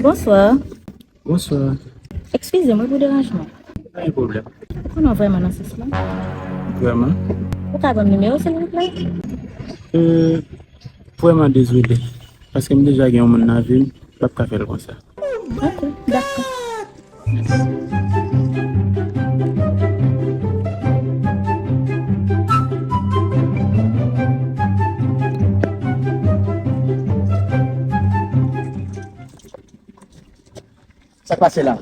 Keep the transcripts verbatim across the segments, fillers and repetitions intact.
Bonswa. Bonswa. Eskize m wi pou deranjman. Pa gen pwoblèm. Ou konnen w vrèman nan sis la? Vrèman? Ou ka ban m nimewo w, silvouplè? Euh, vrèman dezole. Paske m deja gen yon moun nan vi m, m p ap ka fè l konsa. Ok, dakò. Sa k pase la?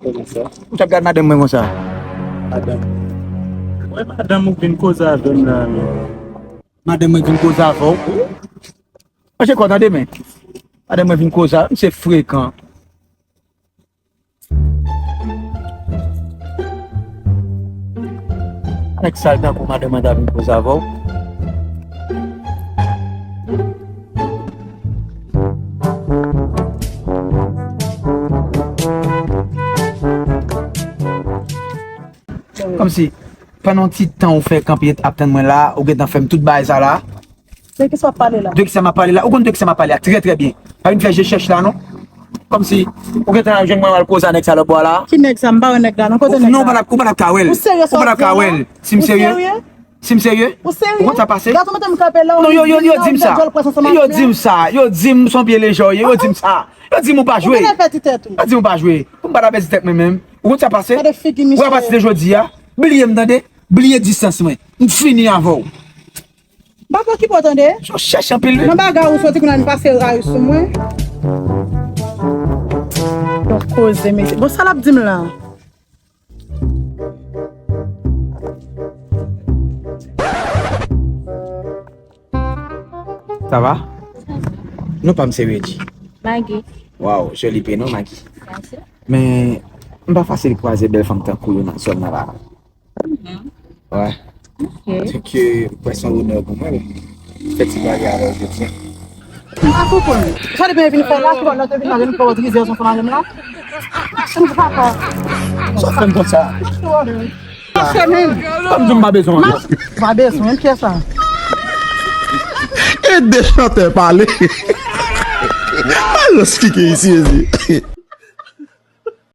Ou t ap gad madanm mwen konsa? Madanm. Wè madanm ou vin koze avè m la, men. Madanm mwen vin koze avè w? Manje kò tande, men. Madanm mwen vin koze avè m, se frekan. Nèg sal tankou madanm mwen ta vin koze avè w. Kòmsi, pandan yon ti tan ou fè kanpe ap tann mwen la, ou gentan fè m tout bagay sa la. De kisa w ap pale la? De kisa m ap pale la? Ou konn de kisa m ap pale a trè, trè byen. Pa vin fè je chèch la, non. Kòmsi, ou gentan jwenn mwen al koze a nèg sa lòtbò a la. Ki nèg sa? M pa wè nèg la, non. Kote nèg la? Non, ou pa t ap, ou pa t ap ka wè l. Ou serye sa w ap di a la? Ou pa t ap ka wè l. Si m serye. Ou serye? Si m serye? Ou serye? Ou konn sa pase? Gade w mete m kanpe la, non, yo, yo, yo di m sa. Yo di m sa. Yo di m se yon pye lejè w ye. Yo di m sa. Yo di m ou pa jwe. Ou genlè pèdi tèt ou. Yo di m ou pa jwe. Pou m pa ta pèdi tèt mwen menm. Ou konn sa pase? Gade figi misye. Ou a pati de jodi a, bliye m tande. Bliye distans mwen. M fini avè w. M pa pè ki bò tande. Yo chèch anpil wi. Nan bagay ou soti kounye a vin pase ray sou mwen. Bon koze mesye. Bon sa l ap di m la. Sa va? Non pa m se Reggie. Maggie. Waw, joli prenon Maggie. Mèsi. Men, m pa fasil kwaze bèl fanm tankou yo nan zòn nan la. Mhm. Wè. Ok. Donk, euh, m kwè se yon onè pou mwen fè ti pale avè w jodi a. M pa konprann. Sa depi mwen vin fè la, ki bò lòt yo vin la, nou pa wè trizè son fè madanm la. M pa ka. Sa fè m konsa. Mache menm. Kòm di m pa bezwen ankò. Pa bezwen, pyès la. E de chantè pale. Alòs ki ke isi, isi.